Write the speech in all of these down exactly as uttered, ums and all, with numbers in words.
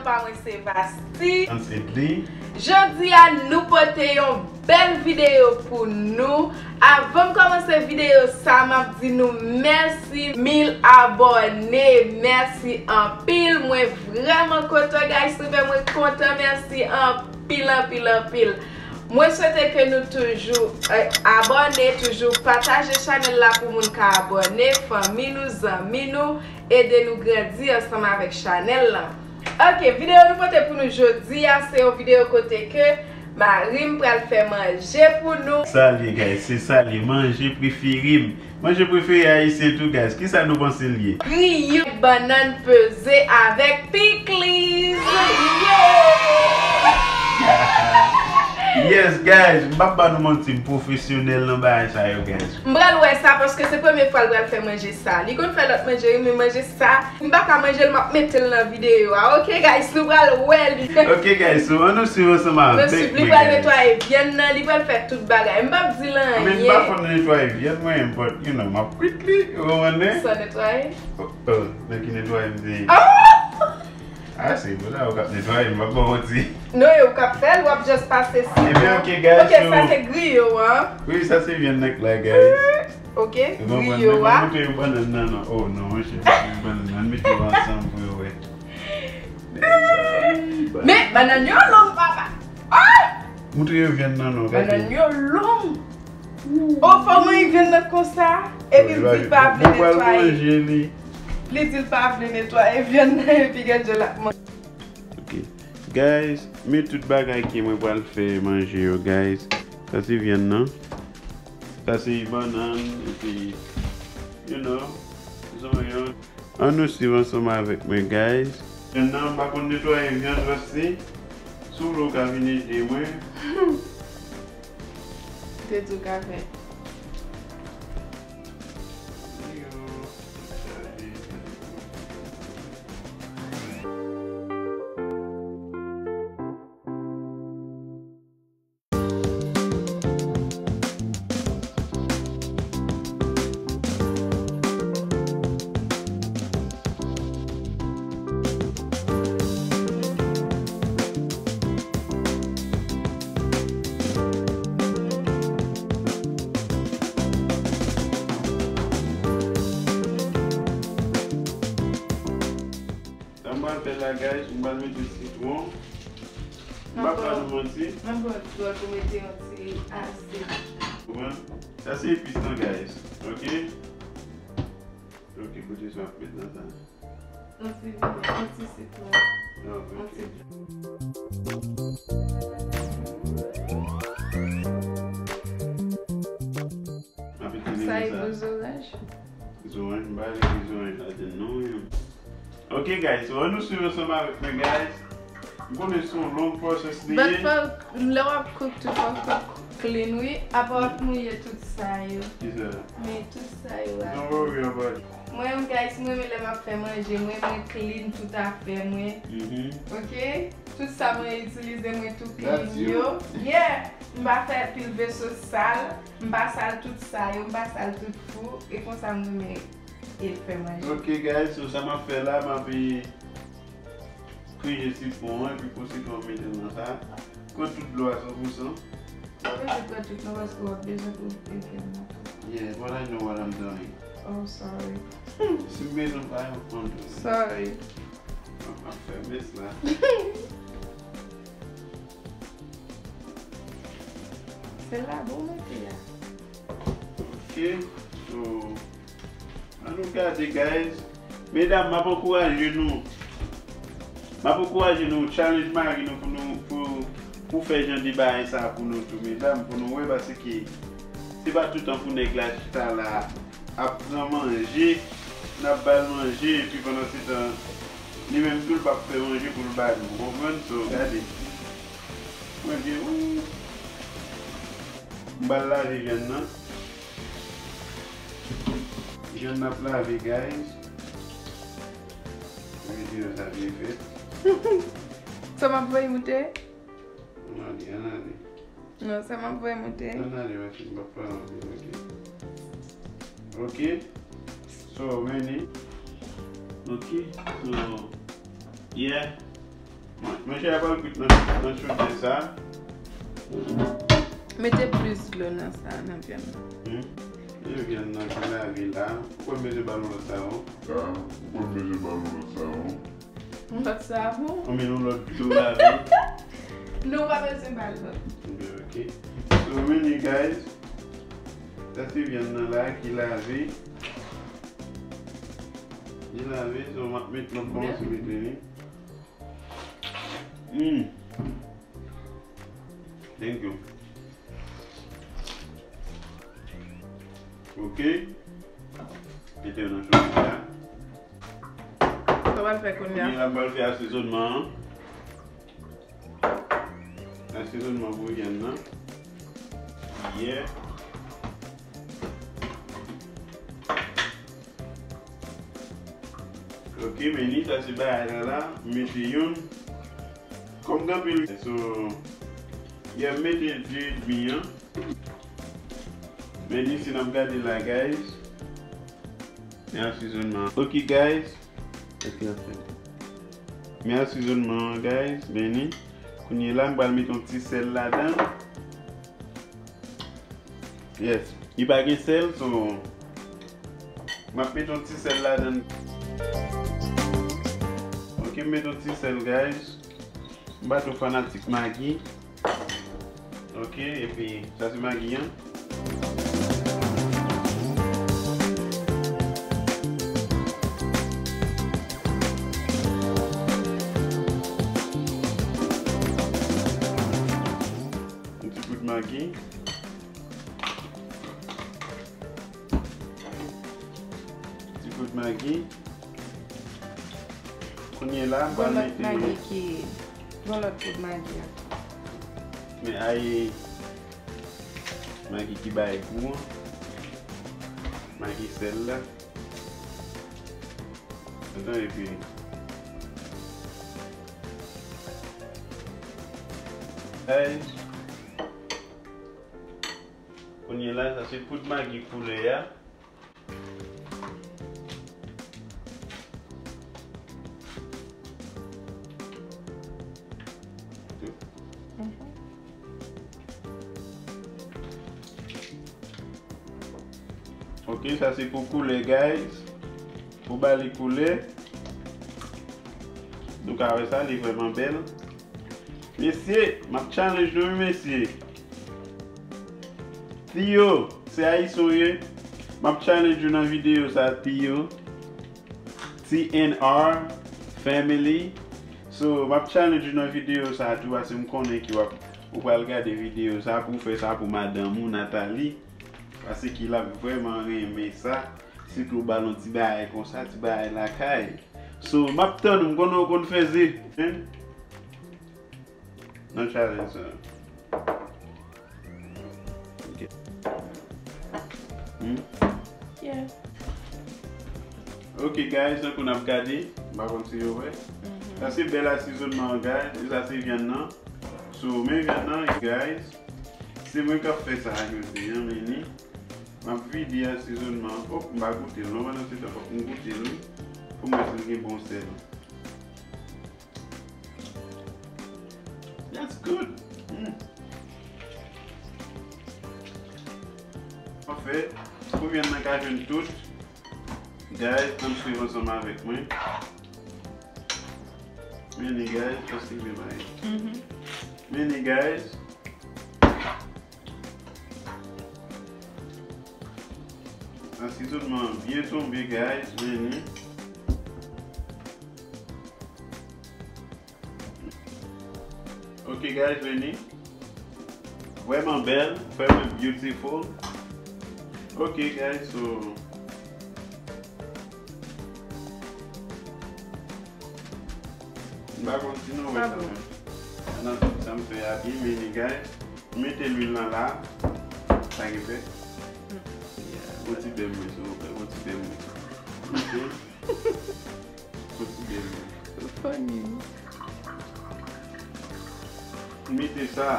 Pa mwen se Vasti. Mwen se Dli. Jodi a nou pote yon bèl videyo pou nou. Avan m kòmanse videyo sa, m ap di nou mèsi mil abòne. Mèsi anpil. Mwen vrèman kontan, guys. Nou fè mwen kontan. Mèsi anpil, anpil, anpil. Mwen swete ke nou toujou, eh, abòne, toujou pataje chanèl la pou moun ka abòne, fanmi nou, zanmi nou, ede nou grandi ansanm avèk chanèl lan. Ok, videyo nou pote pou nou jodi a, se yon videyo kote ke mari m pral fè manje pou nou. Sa l ye, guys, se sa l ye, manje prefere m. Manje prefere Ayisyen tou, guys. Kisa nou panse l ye? Griyo bannann peze avèk pikliz. Yeah! Yes, guys, m p ap ba nou manti, m pwofesyonèl nan bagay sa yo, guys. M pral wè sa paske se premye fwa l pral fè manje sa. Li konn fè lòt manje, wi, men manje sa, m pa ka manje l, m ap mete l nan videyo a. Ok, guys, nou pral wè li. Ok, guys, so ann nou swiv ansanm avèk mwen, guys. Nou swiv, li pral netwaye vyann nan, li pral fè tout bagay. M p ap di l anyen. Men m pa konn netwaye vyann mwen, but, you know, m ap kwit li, ou konprann? San netwaye? Oh, oh, nan ki netwaye m te ye? Oh! Ah, se vre la, ou k ap netwaye, m p ap ba w manti. Non, e ou k ap fè l, w ap just pase sik lan. Ebyen, ok, guys, ok, so sa se griyo an. Wi, sa se vyann nan k la, guys. Ok, griyo a. Ou konprann? Men pa montre yo bannann nan, non. Oh, non, monchè, montre yo bannann nan. Ann mete yo ansanm pou yo wè. Men, bannann yo long, papa. Ah! Montre yo vyann nan, non, gade. Bannann yo long. Oh, fò mwen vyann nan konsa. Epi l di l pa vle netwaye. Li di l pa vle netwaye vyann nan epi gen djòl ap manje. Ok. Guys, men tout bagay ke mwen pral fè manje yo, guys. Sa se vyann nan. Sa se bannann, epi, you know, zonyon. Ann nou swiv ansanm avèk mwen, guys. Vyann nan, m pa konn netwaye vyann, Vasti. Si w vle, w ka vin ede mwen. Te tou ka fè. Sa m pral fè la, guys, m pral mete sitwon. M p ap ba nou manti. M ap ba w dwòl pou mete yon ti asid. Konprann? Sa se epis lan, guys. Ok? Ok, kote sa ap met nan sa? Yon ti, yon ti sitwon. Ah, ok. Yon ti. M ap itilize sa. Sa e gwo zoranj? Zoranj, m pa vle di zoranj ladann non, wi. Ok, guys, so ann nou swiv ansanm avèk mwen, guys. M konnen se yon long process li ye. But fò, lè w ap cook tou, fò w cook clean, wi. Apa w ap mouye tout sa yo. Kisa? Men tout sa yo la. Don't worry about it. Mwen, guys, mwen renmen lè m ap fè manje, mwen, mwen clean tout afè mwen. Mhm. Ok? Tout sa mwen itilize, mwen tou clean yo. Yeah! M pa fè pil veso sal, m pa sal tout sa yo, m pa sal tout fou, e konsa m renmen e fè manje. Ok, guys, so sa m ap fè la, m ap, e, kreye sitwon an, epi pou sitwon m mete l nan sa. Pran tout dlo a san pou san. Pa bezwen pran tout non, paske w ap bezwen pou e fè nan tou. Yeah, but I know what I'm doing. Oh, sorry. Si m bezwen pa yon konn tou. Sorry. M ap fè mès la. Se la bon mete a. Ok, so, ann nou gade, guys. Medam, m ap ankouraje nou. M ap ankouraje nou, challenge mari nou pou nou, pou, pou fè jan de bagay sa pou nou tou, medam, pou nou wè, paske se pa tout tan pou nèg la chita la ap pran manje, n ap ba l manje, epi pandan se tan, li menm tou, l p ap fè manje pou l ba nou, w konprann? So, gade. Mwen gen, ooh. M ba l lave vyann nan. Vyann nan ap lave, guys. Mwen di nou sa byen fèt. Sa m ap voye moute? Ann ale, ann ale. Non, sa m ap voye moute. Ann ale, mache, m p ap pale anpil, ok. Ok. So, many. Ok, so, yeah. Manje a pral kwit nan, nan chodyè sa. Mete plis dlo nan sa, nan vyann nan. Hmm? Mete vyann nan ki lave la. Ou pa bezwen ba l yon lòt savon? Ah, ou pa bezwen ba l yon lòt savon? Yon lòt savon? Ou mete yon lòt dlo lave. Non, ou pa bezwen ba l lòt. Ok, ok. So, meni, guys. Sa se vyann nan la ki lave. Li lave, so m ap met, m ap kòmanse mete li. Mm. Thank you. Ok. Mete yo nan chodyè a. Sa w pral fè kounye a? Kounye a, m pral fè asezònman an. Asezònman pou vyann nan. Yeah. Ok, meni, sa se bagay la la. M mete youn. Kòm gen anpil. So, yeah, m mete de edmi an. Meni, si n ap gade la, guys. Men asezònman. Ok, guys. Epi anfen. Men asezònman an, guys. Meni. Kounye la, m pral mete yon ti sèl ladan. Yes. Li pa gen sèl, so m ap mete yon ti sèl ladan. Ok, m mete yon ti sèl, guys. M pa twò fanatik Maggi. Ok, epi sa se Maggi an. Yon ti poud Maggi. Ti poud Maggi. Kounye la, m pral mete Maggi ki, yon lòt poud Maggi ankò. Men ay Maggi ki bay gou an. Maggi sèl la. Antan epi. Ay. Kounye la, sa se poud Maggi koulè a. Ok, sa se pou koulè, guys. Pou ba li koulè. Nou ka wè sa, li vrèman bèl. Mesye, m ap challenge nou, wi, mesye. Theo, se ayisyen w ye. M ap challenge ou nan videyo sa, Theo. T N R Family. So, m ap challenge ou nan videyo sa tou, paske m konnen ke w ap, ou pral gade videyo sa pou w fè sa pou madanm ou, Nathalie. Paske l ap vrèman renmen sa. Sitou w ba l yon ti bagay konsa, ti bagay lakay. So, m ap tann ou, m konnen w konn fè ze. Hein? Nan challenge sa. Ok. Hmm? Yeah. Ok, guys, tankou n ap gade, m pa konn si yo wè. Mhm. Sa se bèl asezònman an, guys, e sa se vyann nan. So, men vyann nan, guys, se mwen k ap fè sa jodi a, men ni. M ap vide asezònman. Oh, m pa goute l non, pandan se tan, fòk m goute l, wi. Pou m wè si l gen bon sèl. That's good. Mm. Anfèt, pou vyann nan ka jwenn tout, guys, ann swiv ansanm avèk mwen. Men ni, guys, just li bay. Mhm. Men ni, guys. Asezònman an byen tonbe, guys, men ni. Ok, guys, vini. Vrèman bèl, vrèman beautiful. Ok, guys, so, m pa konn si nou wè sa, men nan tout sa m fè a byen, men ni, guys. M mete lwil nan la. Pa gen pè. Mm. Yeah. Yon ti bèm mwen, silvouplè. Yon ti bèm mwen. Ok. Yon ti bèm mwen. Funny. M mete sa.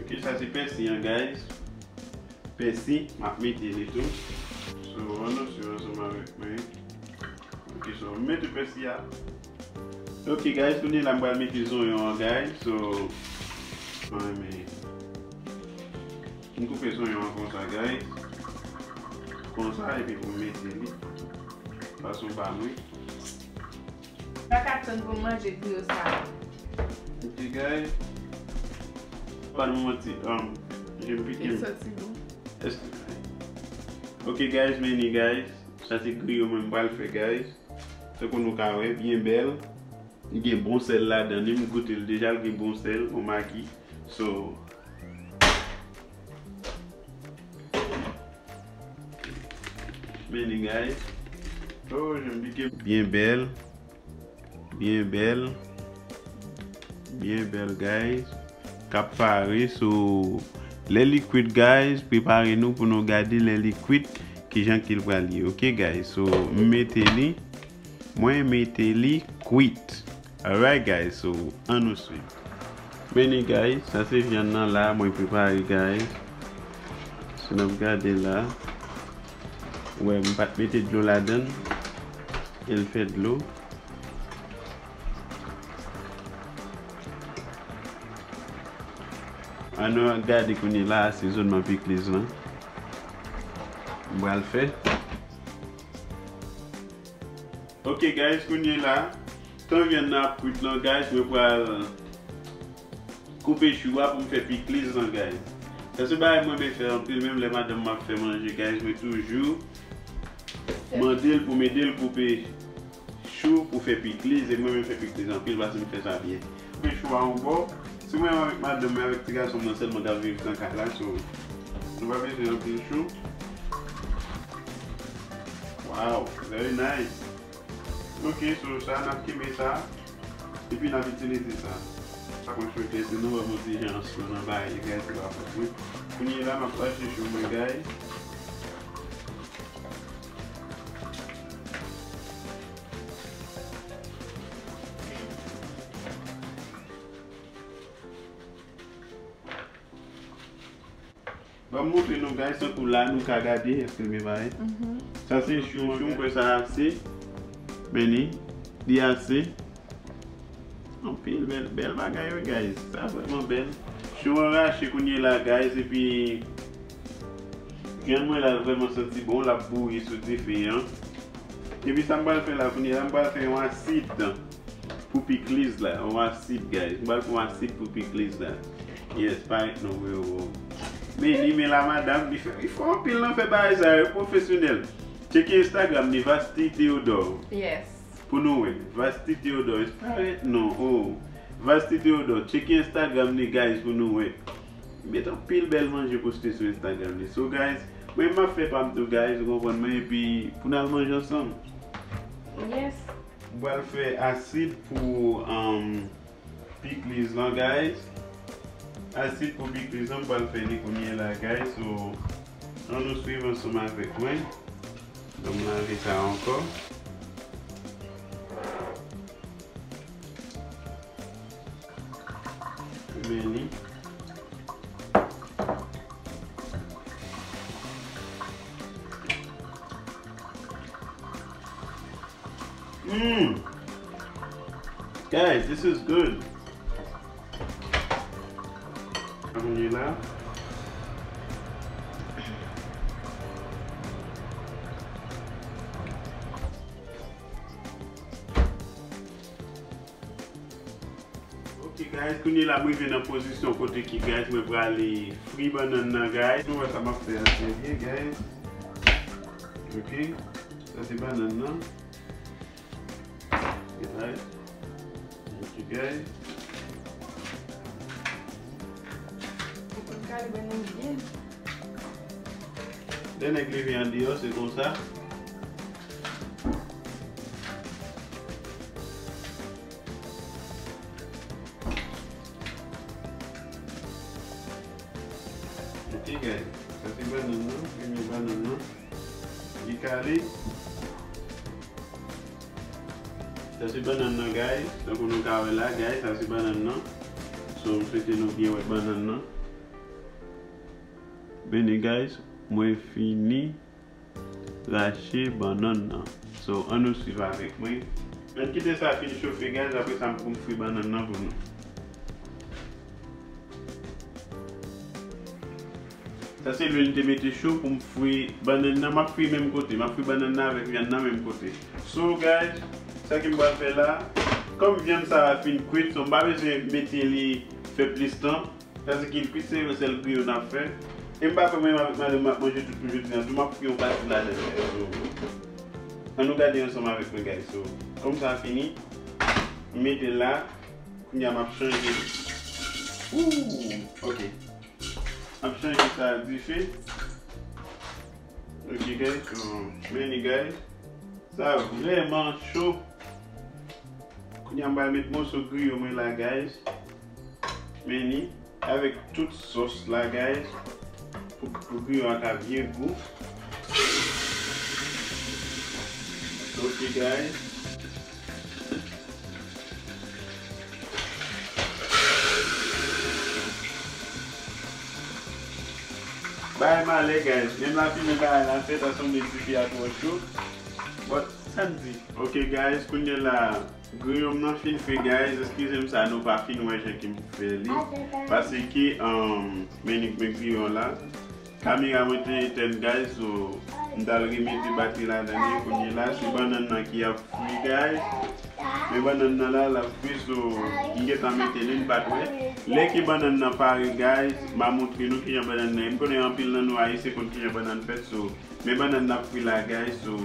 Ok, sa se pèsi an, guys. Pèsi, m ap mete li tou. So, ann nou swiv ansanm avèk mwen. Ok, so, m mete pèsi a. Ok, guys, kounye la m pral mete zonyon an, guys. So, mwen renmen. M koupe zonyon an konsa, guys. Konsa, epi pou m mete li. Fason pa mwen. Pa ka tann pou m manje griyo sa. Ok, guys. Pa nou manti, um, je m pike. Li santi bon. Èske, ok, guys, men li, guys. Sa se griyo mwen m pral fè, guys. Tankou nou ka wè, byen bèl. Li gen bon sèl ladan li, m goute l deja, l gen bon sèl, bon magi. So, men li, guys. Oh, je m pike. Byen bèl. Byen bèl. Byen bèl, guys. K ap pare, so, lè li kwit, guys, prepare nou pou nou gade lè li kwit, kijan ke l pral ye. Ok, guys, so, m mete li. Mwen mete li kwit. Alright, guys, so, ann nou swiv. Men li, guys, sa se vyann nan la, mwen prepare, guys. Si n ap gade la, ou wè, m pa t mete dlo ladan l, e l fè dlo. Ann nou gade kounye la, asezonman pikliz lan. M pral fè. Ok, guys, kounye la, tan vyann nan ap kwit lan, guys, mwen pral koupe chou a pou m fè pikliz lan, guys. Sa se bagay mwen renmen fè anpil, menm lè madanm m ap fè manje, guys, mwen toujou mande l pou m ede l koupe chou pou fè pikliz, e mwen menm fè pikliz anpil, paske m fè sa byen. Koupe chou a yon bò, se mwen menm avèk madanm mwen, avèk ti gason m nan sèlman k ap viv nan kay la, so, nou pa bezwen anpil chou. Wow, very nice. Ok, so sa, n ap kenbe sa, epi n ap itilize sa. Sa pran chou tèt nou, wè, bon, ti jan sou nan bagay, guys, se pa fòt mwen. Kounye la, m ap rache chou mwen, guys. Ban m montre nou, guys, tankou la nou ka gade, èske l byen parèt? Mhm. Sa se chou, chou, m kwè sa ase. Men li, li ase. Anpil bèl, bèl bagay, wi, guys. Sa vrèman bèl. Chou an rache kounye la, guys, epi vyann mwen la vrèman santi bon, l ap bouyi sou dife an. Epi sa m pral fè la kounye la, m pral fè yon asid pou pikliz la. Yon asid, guys. M pral fè yon asid pou pikliz la. Yes, parèt non, wi, wi. Men li, men la madanm, li fè, li fò anpil nan fè bagay sa yo, pwofesyonèl. Tcheke Instagram li, Vasti Theodore. Yes. Pou nou wè. Vasti Theodore, parèt non, oh. Vasti Theodore, tcheke Instagram li, guys, pou nou wè. Li met anpil bèl manje poste sou Instagram li. So, guys, mwen m ap fè pa m tou, guys, ou konprann mwen, epi pou n al manje ansanm. Yes. M pral fè asid pou, um, pikliz lan, guys. Asid pou pikliz lan, m pral fè li kounye la, guys. So, ann nou swiv ansanm avèk mwen. Donk, m lave sa ankò. Men li. Mm. Guys, this is good. Kounye la. Ok, guys, kounye la mwen rive nan pozisyon kote ki, guys, mwen prale fri bannann nan, guys. Nou wè sa m ap fè a trè byen, guys. Ok, sa se bannann nan. Guys. Ok, guys. Ou konn kale bannann byen. Lè nèg leve andeyò, se konsa. Ok, guys. Sa se bannann nan, premye bannann nan. Li kale. Sa se bannann nan, guys. Tankou nou ka wè la, guys, sa se bannann nan. So, m swete nou byen wè bannann nan. Vini, guys, mwen fini rache bannann nan. So, ann nou swiv avèk mwen. Ann kite sa fin chofe, guys, apre sa m pou m fri bannann nan pou nou. Sa se lwil m te mete cho pou m fri bannann nan. M ap fri menm kote. M ap fri bannann nan avèk vyann nan menm kote. So, guys, sa ke m pral fè la, kòm vyann sa a fin kwit, so m pa bezwen mete li fè plis tan. Sa se ki l kwit, se yon sèl griyo n ap fè. E m pa kwè mwen menm avèk madanm m ap manje tout pou jodi a tou, m ap fri yon pati ladan l. So, ann nou gade ansanm avèk mwen, guys. So, kòm sa fini, m mete l la. Kounye a m ap chanje. Ooh, ok. M ap chanje sa dife. Ok, guys. So, men li, guys. Sa vrèman cho. Kounye a m pral met moso griyo mwen la, guys. Men li avèk tout sòs la, guys. Pou, pou griyo a ka byen gou. Ok, guys. Bagay malè, guys. Menm lafimen bagay la fèt, sa sanble dife a twò cho. But, sa n di? Ok, guys, kounye a la, griyo m nan fin fri, guys. Eskize m sa nou pa fin wè jan ke m fè li. Paske, um, men, men griyo la. Kamera mwen te etèn, guys, so m t al remete batri ladan li. Kounye a la, se bannann nan ki ap fri, guys. Men bannann nan la, l ap fri, so m gentan mete li, m pa t wè. Lè ke bannann nan pare, guys, m a montre nou kijan bannann nan ye. M konnen anpil nan nou Ayisyen konn kijan bannann fèt, so men bannann nan ap fri la, guys, so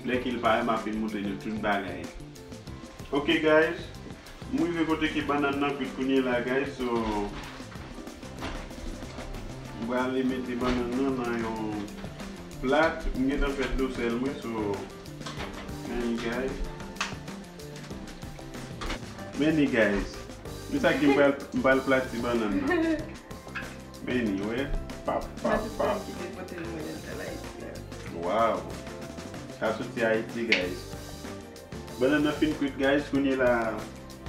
lè ke l pare, m ap vin montre nou tout bagay. Ok, guys. M rive kote ke bannann nan kwit kounye a la, guys. So, m prale mete bannann nan nan yon plat. M gentan fè dlo sèl mwen, so, men li, guys. Men li, guys. Men sa ki m pral, m pral plati bannann nan. Men li, wè. Pap, pap, pap. Mwen te pote l mwen nan Ayiti a. Wow. Sa soti Ayiti, guys. Bannann nan fin kwit, guys. Kounye a la,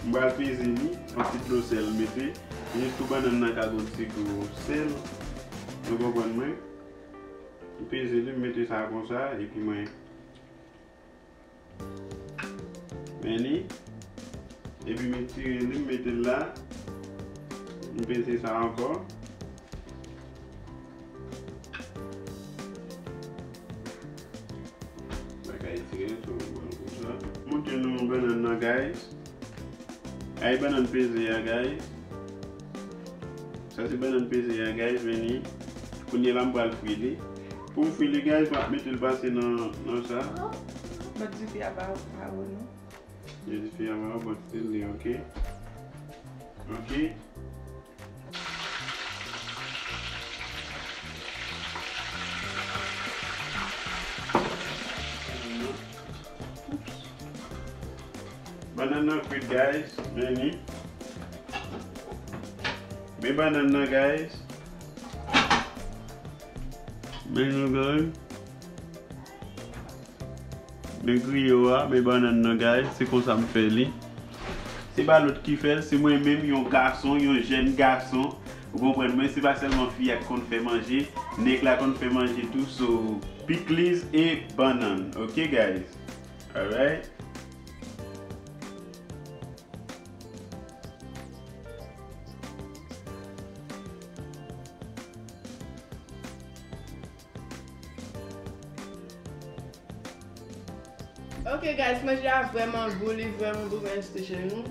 m pral peze li, yon ti dlo sèl mete. Jis pou bannann nan ka gon ti gou sèl. Nou konprann mwen? M peze li, m mete sa konsa, epi mwen men li. Epi m etire li, m mete l la. M peze sa ankò. Bagay etire tou, bon, konsa. Montre nou bannann nan, guys. Ay, bannann peze a, guys. Sa se bannann peze a, guys, men li. Kounye a la, m pral fri li. Pou m fri li, guys, m ap mete l pase nan, nan sa. Bat dife a pa, pa wo, non. Dife a pa wo, bat li, ok. Ok. Bannann nan kwit, guys. Men li. Men bannann nan, guys. Men li, guys. Men griyo a, men bannann nan, guys. Se konsa m fè li. Se pa lòt ki fè l, se mwen menm, yon gason, yon jèn gason. Ou konprann mwen, se pa sèlman fi a k konn fè manje, nèg la konn fè manje tou, so, pikliz e bannann. Ok, guys? Alright? Ok, guys, manje a vrèman gou, li vrèman gou, men se chez nous.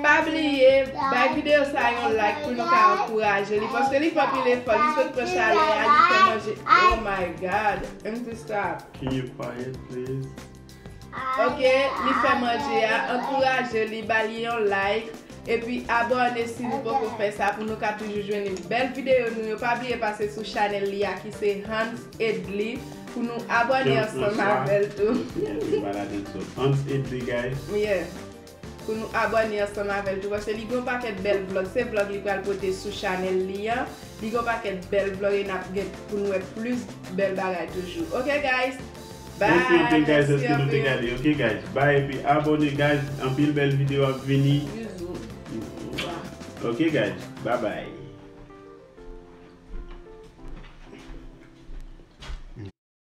Pa bliye, bay videyo sa yon like pou nou ka ankouraje li, paske li fè anpil efò, li sot pran chalè a, li fè manje. Oh my God, M T Stop. Can you quiet, please? Ok, li fè manje a, ankouraje li, ba li yon like, epi abòne si nou poko fè sa pou nou ka toujou jwenn bèl videyo nou yo. Pa bliye pase sou chanèl li a ki se Hans Edly pou nou abòne ansanm avè l tou. Hans Edly, guys. Yeah. Pou nou abòne ansanm avè l tou, paske li gen yon pakèt bèl vlòg. Se vlòg li pral pote sou chanèl li an. Li gen yon pakèt bèl vlòg e n ap gen pou n wè plis bèl bagay toujou. Ok, guys? Bye. Mèsi anpil, guys, dèske nou te gade. Ok, guys? Bye, epi abòne, guys. Anpil bèl videyo ap vini. Bizou. Ok, guys? Bye bye.